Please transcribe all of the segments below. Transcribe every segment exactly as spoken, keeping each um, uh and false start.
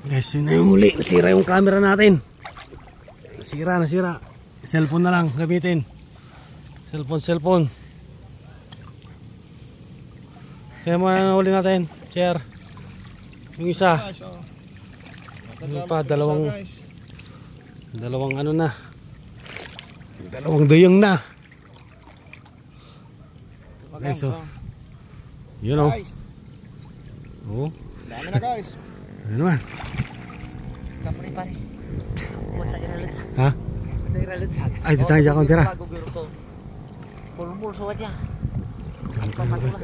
Guys, yun na yung huli. Nasira yung camera natin. Nasira, nasira. Cellphone na lang gamitin. Cellphone, cellphone. Kaya mo na huli natin. Share. Yung isa. Guys, oh. Yung pa, Nakadalok yung isa, dalawang, guys. Dalawang ano na. Dalawang dayang na. Guys, oh. Yun, oh. Guys. Oh. Dami na, guys. Ano naman? Kapre, pare. Pumunta ka na lang sa Ha? Pumunta ka na lang sa Ay, di tayo dyan, kontira. Bago guro ko. Pulmul sa wadya. Ano, ano, ano? Papatula.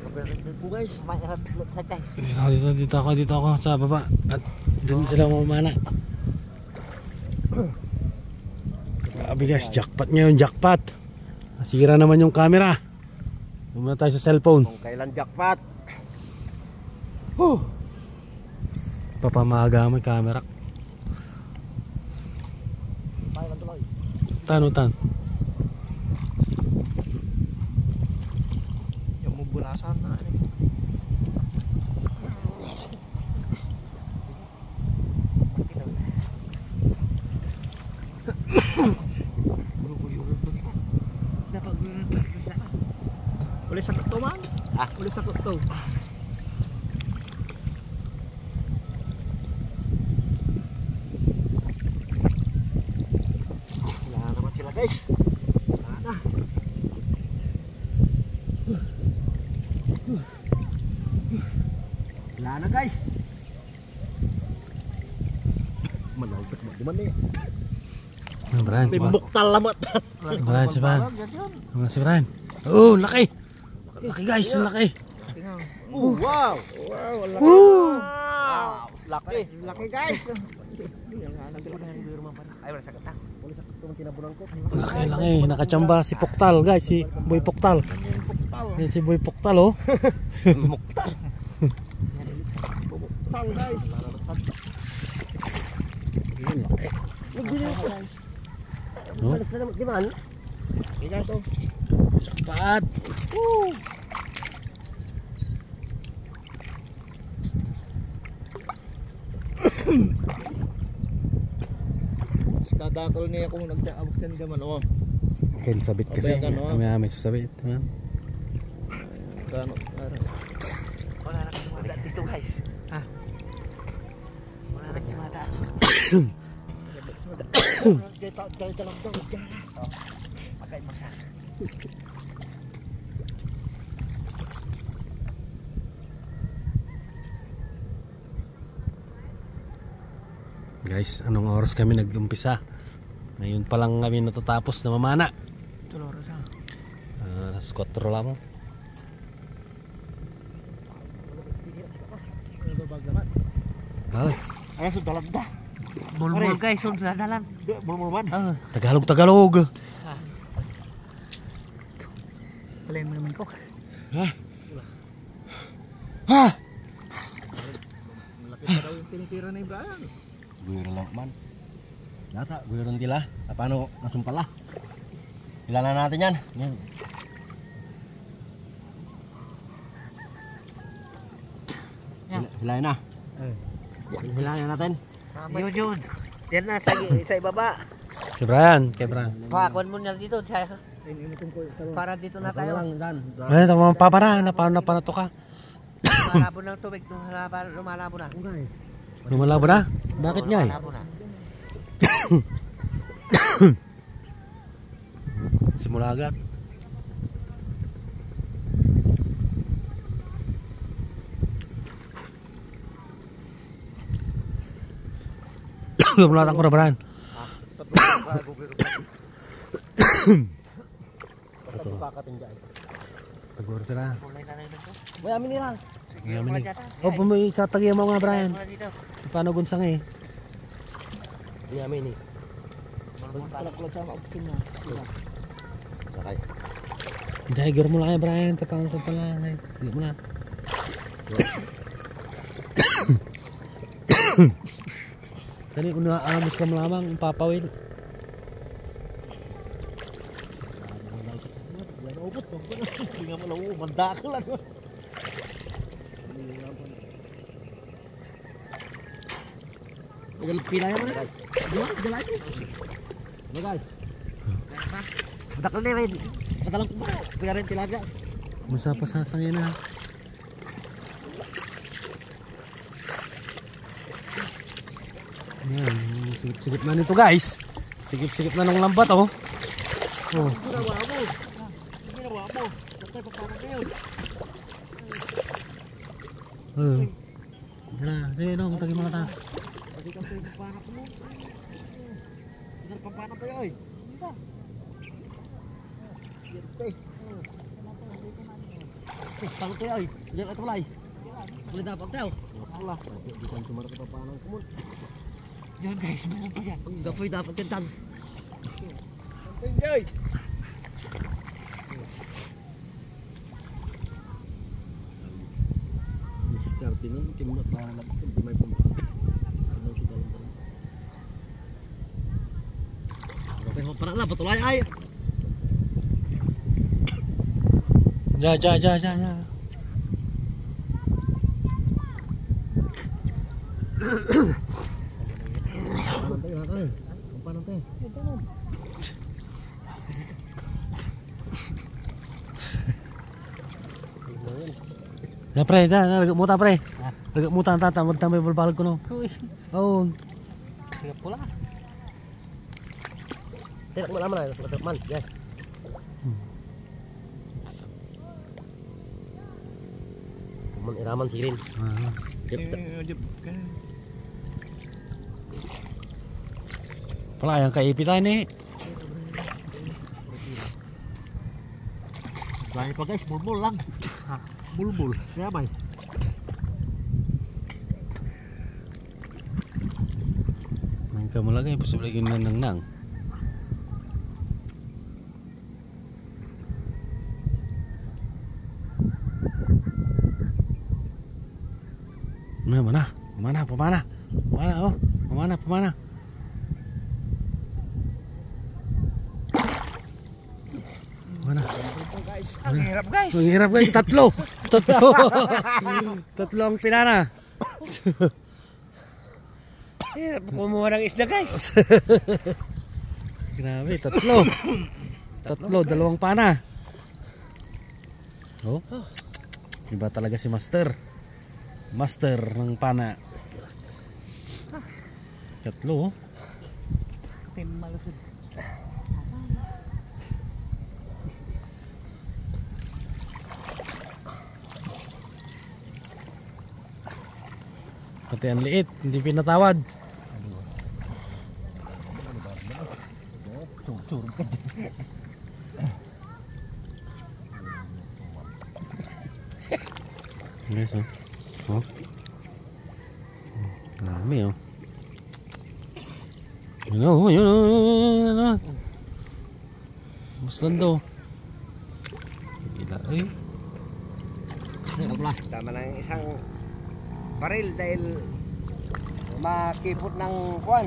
Kapre, guys. May arat sa, guys. Dito, dito, dito ako, dito ako sa baba. At dun sila mamana. Grabe, guys, jackpot ngayon, jackpot. Nasira naman yung camera. Doon muna tayo sa cellphone. Kung kailan jackpot. Huh. Papamaga mo yung camera. Tan, tan. Yung mabulasan na, eh. Uli sa kuto man. Ah. Uli sa kuto. Wala naman sila, guys. Wala na. Wala na, guys. Manalpak mo, di man eh. Ano, Brian, si May Brian? Buktal lamat. Brian, si Brian. Ano, si Brian? Oh, laki! Laki, guys, ang laki! Oh, wow! Wow, laki. Woo! Wow! Laki! Laki, guys! Ay, wala sa gata. Laki, laki. Nakachamba si Poktal, guys. Si Boy Poktal. Yan si Boy Poktal, oh. Moktal. Poktal, guys. Yun, laki. Nagbili ako, guys. No? Malas na naman, di ba? Hey, guys, oh. Jackpot. Woo! Dadakol niya kung nagdaawag ka naman, oh. Ken sabit kasi. Abay ka, no? May, may susabit, ha? Gano, gano. Wala na kayo mga dito, guys. Ha? Wala na kayo mga daan. Kaya ta-, kaya ka lang daw, kaya na. Oh, patay mo siya. Guys, anong oras kami nag-umpisa? Ngayon pa lang kami natatapos na mamana. Tolo oras, ah. Ah, alas kwatro lamang. Ay. Ayan, so dalan da. Mulmul, guys, so dadalan. Mulmul man. Ah. Tagalog, Tagalog. Ah. Palayan mo naman ko. Ha? Ha? Malaki pa daw yung tinitira ni Brian. Guyro lang man. Nata, guyro nila. Ah, paano masumpal, ah? Hilayan natin yan. Yan. Yan. Hila-, hilayan na. Eh. Hilayan natin. Yun, yun. Yan na, sa, sa ibaba. Kay Brian, kay Brian. Pakuan mo na dito, sa, para dito na tayo. Lang, dan. Ayun, tama, papara, napano, napano to ka? Lumalabo ng tubig, lumalabo, lumalabo na. Lumalabo na? Bakit nga eh? Lumalabo na. Simula agad. Gumulatan ko na, Brian. Ito. Pag-order na. May amin nila. May amin eh. Oh, pumili sa tagya mo nga, Brian. Paano gunsang eh? May amin eh. Sakay. Hindi, gawin mo lang yan, Brian. Tapang sa pala. Hindi mo na. Kani una, amos lamlamang, ang papawil. Hindi nga malawo, mandakal ano. Pila yan, pre? Dua, dua yan. Ano, guys? Madakal na, men. Matalang ko ba? Pila rin tilapia. Masa pa sasangin na. Yan, sigip-sigip na nito, guys. Sigip-sigip na ng lambat, oh. Oh. Ginawa mo. Ginawa mo. Patay, papanak na yun. Oh. Tara, sige, no, magtagim muna ta. Pati ka, papanak mo. Sige, papanak tayo, oy. Yan, pre. Paano kaya, oy? Diyan ka tulay. Tulay dapat tayo. Wala. Di ko sumarap sa papanang kumon. Yan, guys, meron pa yan. Ang gapoy dapat yan, tan. Something, guys. Diskarte nun, kimot na lang, hindi may pumpa. Ano si Talong Talong? Okay, para lang, patulay ay. Ja, ja, ja, ja, ja. Paano tayo, ha? Paano tayo? Na, pre, da, na, lagak mo ta, pre. Ha? Lagak mo ta, ta, ta, ta, may balbalag ko, no? Uy. Oo. Kaya pula. Tira mo naman, ah. Tira man, yan. Hmm. Kuman iraman sirin. Ah. Yep. Eh, yep. Pala, yung kaipitan, eh. Dahil pa, guys, bulbul lang. Ha? Bulbul. Kaya ba? Main ka mo lagi, posible yun nanangnang. Mana, mana? Mana, pamana? Pamana, oh. Pamana, pamana? Mana? Ang hirap, guys. Ang hirap, guys. Tatlo. Tatlo. Tatlo ang pinana. Hirap kumuha ng isda, guys. Grabe, tatlo. Tatlo, dalawang pana. Oh. Iba talaga si Master. Master ng pana. Tatlo, oh. Tim malusog. Pati ang liit, hindi pinatawad. Guys, oh. Oh. Dami, oh. Yun, oh, yun, oh, yun, yun, yun, yun. Mas lando. Gila, eh. Tama ng isang baril dahil makipot ng kuwan.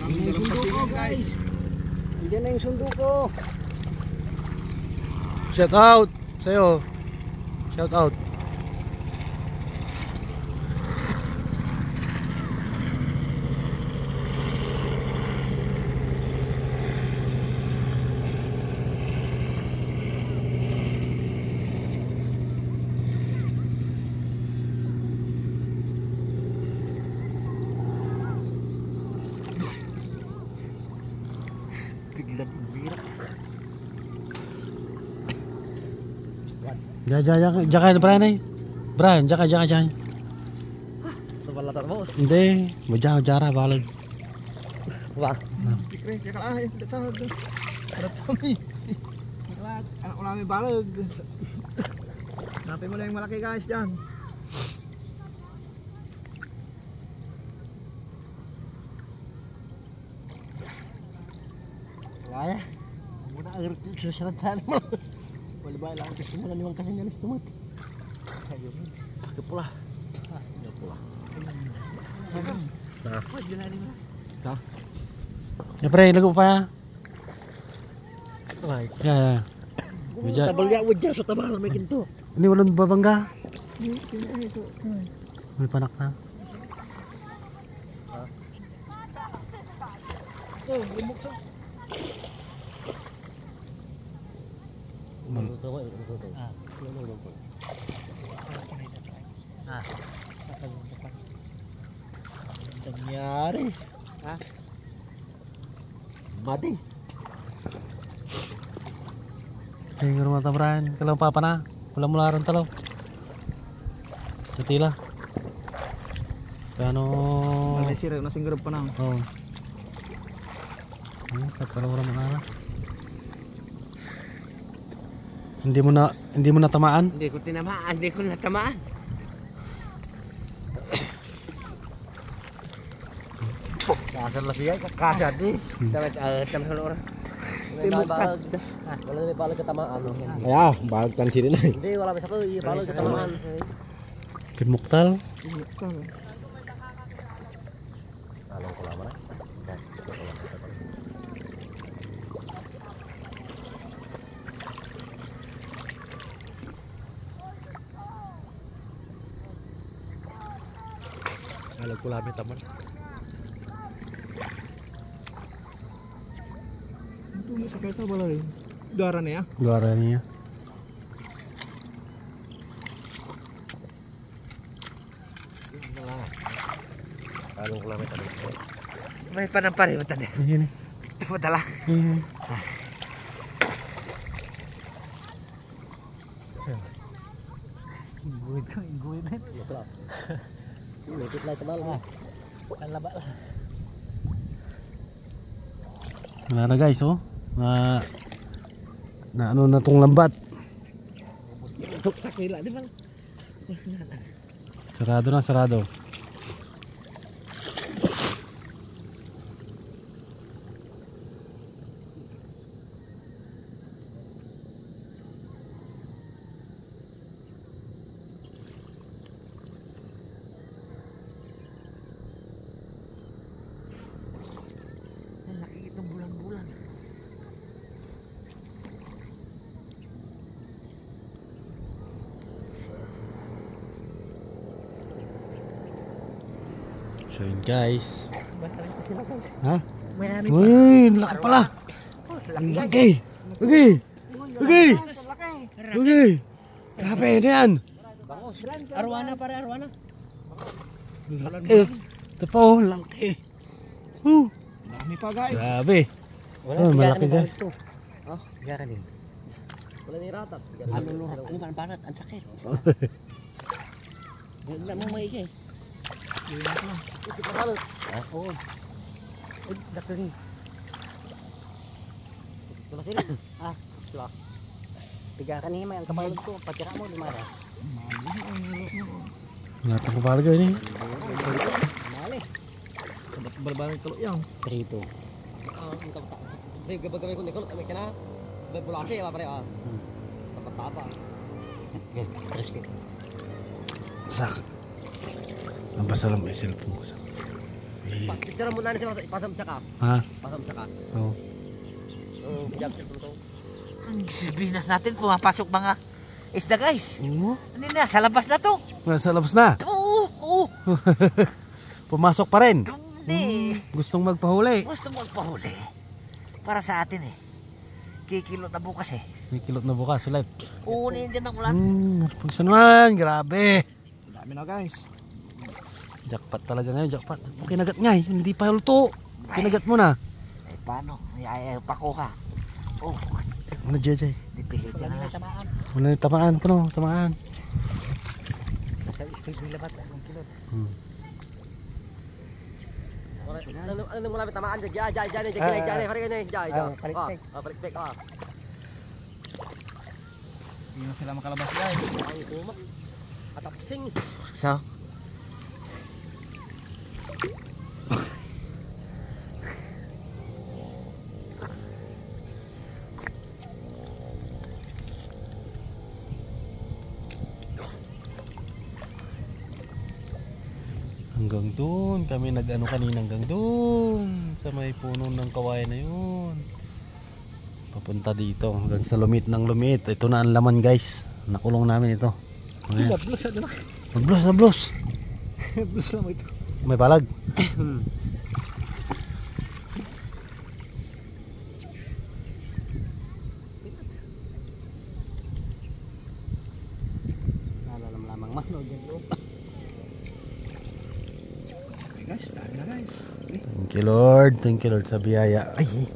Ang sundo ko, guys. Andiyan na yung sundo ko. Shout out sa'yo. Shout out. Biglang umiyak. Diyan, diyan, diyan, diyan ka, Brian, eh. Brian, diyan ka, diyan ka, diyan. Sa balatan mo? Hindi. Diyan, diyan, balag. Wah. Ah. Si Chris, ya ka lang, ya ka lang. Anak ko lang may balag. Hanapin mo na yung malaki, guys, dyan. Wala ya. Muna ang rito sa saratan mo. Wala ba lang gusto mo na niwang kasi niya gusto mo. Ayun. Pula. Pula. Ha? Ha? Ya, pre, lago pa. Ay. Ya, ya. Medyo tabal ya, wad ya, sa tabal, may ginto. Ini walang babangga. May panak na. Ah. Ah. Nangyari. Ha? Mati. Hey, rumah ta, Brian. Kalau papa na, wala mula ran talo. Katila. Kano? Wala sira, nasinggerep pa na. Oo. Hmm, katalo ra manara. Hindi mo na, hindi mo natamaan? Hindi ko tinamaan, hindi ko natamaan. Kasar la siya, kasar di. Hmm. Tamit, ah, tamit sa loob. May balag. Ah, wala na may balag katamaan, no? Ay, ah, balag tan sila na, eh. Hindi, wala may sakey, balag katamaan. Kinmuktal. Kinmuktal. Alam ko lamang na. Alam ko lamang taman. Ito, may sakay ta, wala rin. Duara niya? Duara niya. Alam ko lamang taman. May panampari mo tadi. Ayan eh. Madala. Ayan. Guhit ko, guhit. Ito. Ito lang, teman. Ah, ang laba lang. Wala na, guys, oh. Na, na ano na tong lambat. Ito, kasila, di ba? Sarado na, sarado. Ang laki itong bulan-bulan. So yun, guys. Basta rin kasi lang. Ha? May ano pa. Uy, laki pala. Oh, laki. Ang laki. Laki. Laki. Laki. Laki. Grabe, ano yan? Arwana, pare, arwana. Laki. Ito pa, oh, laki. Huh. Dami pa, guys. Grabe. Wala, oh, malaki, guys. Oh, gaganin. Wala ni ratat. Ano, ano, ano, banat? Ang sakit. Wala mo maigi. Ito pa, balot. Ha? Oo. Ay, laki. Ito pa sila. Ah, ito pa. Piga ka ni, may ang kapalad ko, patira mo, di mara. Natang ko balga ini. Mali. Balbalan ko yan. Prito. Ah, ang kapatid. Gabagabay ko ni Kolo, may kana. Bulasi, ah, pare, ah. Hmm. Kapataba. Okay, tres ko. Sak. Ang basa lang may cellphone ko sa. Eh. Picture mo na siya, ipasam siya ka. Ha? Pasam siya ka. Oo. Oo, job cellphone ko. Ang Pilipinas natin, pumapasok mga isda, guys. Oo. Ano na, sa labas na to. Nasa labas na? Oo, oo. Pumasok pa rin? Hindi. Hmm, gustong magpahuli. Gusto mo magpahuli? Para sa atin eh. Kikilot na bukas eh. Kikilot na bukas ulit. Kukunin din ako lahat. Hmm, pagsa naman, grabe. Dami na, guys. Jackpot talaga ngayon, jackpot. Kinagat nga eh, hindi pa luto. Kinagat mo na. Eh, paano? Ay, ay, ay, pakuha. Oh. Ano, J J? Dipilite na lang. Wala na tamaan ko, no? Tamaan. Sa istig nila ba't ang kilot? Hmm. Ano, ano, ano mo lang tamaan dyan? Dyan, dyan, dyan, dyan, dyan, dyan, dyan, dyan, dyan. Ah, palikpik. Ah, ah, palikpik, ah. Hindi na sila makalabas, guys. Ang kuma. Atapsing. So? Hanggang doon kami nag-ano kanina, hanggang doon sa may puno ng kawayan na yun. Papunta dito, hanggang sa lumit ng lumit. Ito na ang laman, guys. Nakulong namin ito. Ayan. Nablos, ano na? Nablos, nablos. Nablos lang ito. May balag. Nalalam lamang man, no, dyan, oh. Okay, guys, dami na, guys. Okay. Thank you, Lord. Thank you, Lord, sa biyaya. Ay, eh.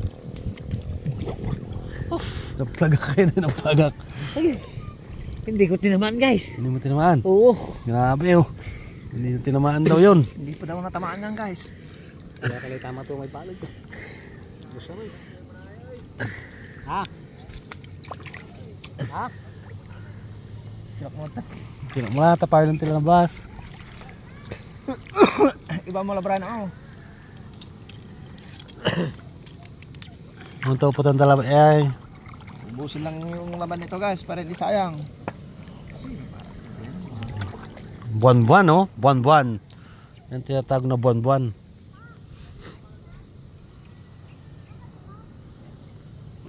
Naplagak kayo na, naplagak. Ay, hindi ko tinamaan, guys. Hindi mo tinamaan? Oo. Grabe, oh. Hindi mo tinamaan daw yun. Hindi pa daw natamaan yan, guys. Wala ka lang tama to, may palad. Gusto mo, eh. Ha? Ha? Tilak mo ta. Tilak mo na, tapar lang tila na bas. Iba mo labran ako. Ang to, putang dala, eh. Ubusin lang yung laman nito, guys, para hindi sayang. Buwan-buwan, oh. Buwan-buwan. Yan tinatawag na buwan-buwan.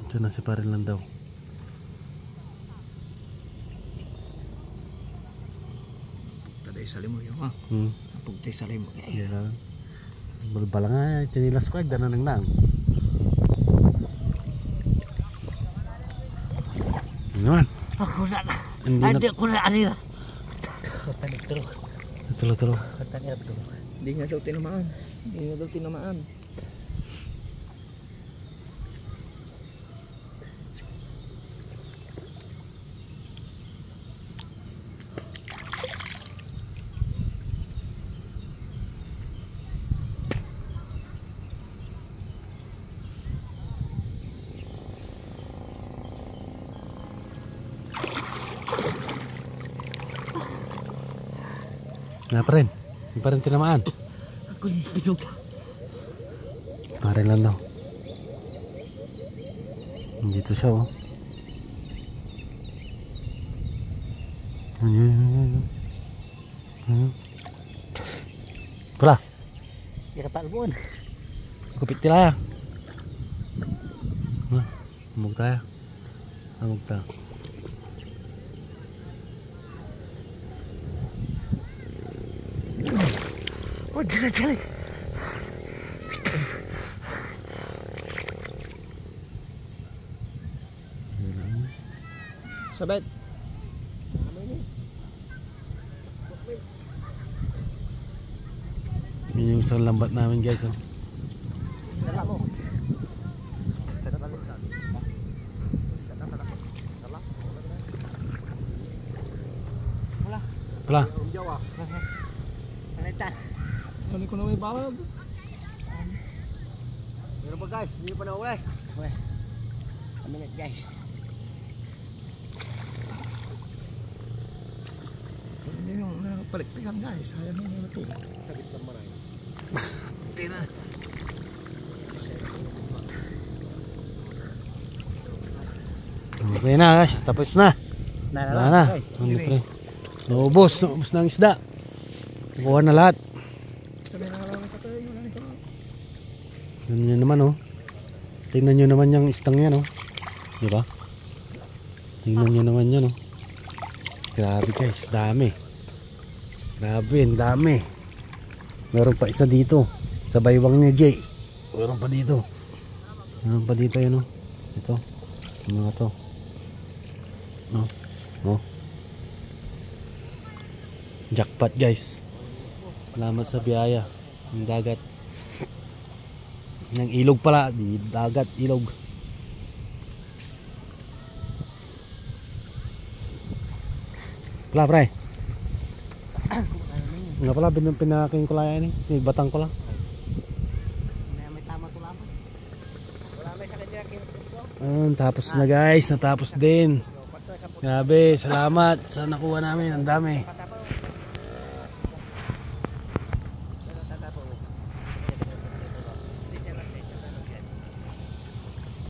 Ito na si Pare Landaw. Taday salimo yun, ha? Hmm. Napugtay salimo. Yan lang. Balbala nga, tinilas ko, ay, dana nang nang. Ano naman? Ako na. Hindi na. Hindi ko na alila. Tulo, tulo. Hindi nga daw tinamaan. Hindi nga daw tinamaan. Nga pa rin. Hindi pa rin tinamaan. Ako yung pinuta. Pare lang daw. Nandito siya, oh. Ayun, ayun, ayun, ayun. Ayun. Pula. Ira pa albon. Kupit tila. Ha? Amog tayo. Amog ta. Oh, dyan, dyan. Sabet. Yun yung isang lambat namin, guys, oh. Wala. Wala. Ano ito? Ano ko na may balag? Meron pa, guys, hindi pa nauli. Weh. Sa minute, guys. Ano yung, uh, palikpikan, guys? Sayang yung mga to. Sabit lang maray. Okay na. Okay na, guys. Tapos na. Na, na, wala na. Okay. Ano, pre? Naubos, naubos na ang isda. Nakuha na lahat. Sabi na lang sa tayo, wala na ito. Tingnan nyo naman, oh. Tingnan nyo naman yung istang yan, oh. Di ba? Tingnan nyo naman yan, oh. Grabe, guys, dami. Grabe, ang dami. Meron pa isa dito. Sa baywang ni Jay. Meron pa dito. Meron pa dito, yun, oh. Ito. Yung mga to. Oh. Oh. Jackpot, guys. Salamat sa biyaya. Ang dagat. Ng ilog pala, di dagat, ilog. Pala, pre. Nga pala, bin-, pinaking ko lang yan eh. May batang ko lang. May, may tama ko lang. Wala may sakit niya, kin-, Ayun, tapos na guys, natapos din. Grabe, salamat sa nakuha namin, ang dami.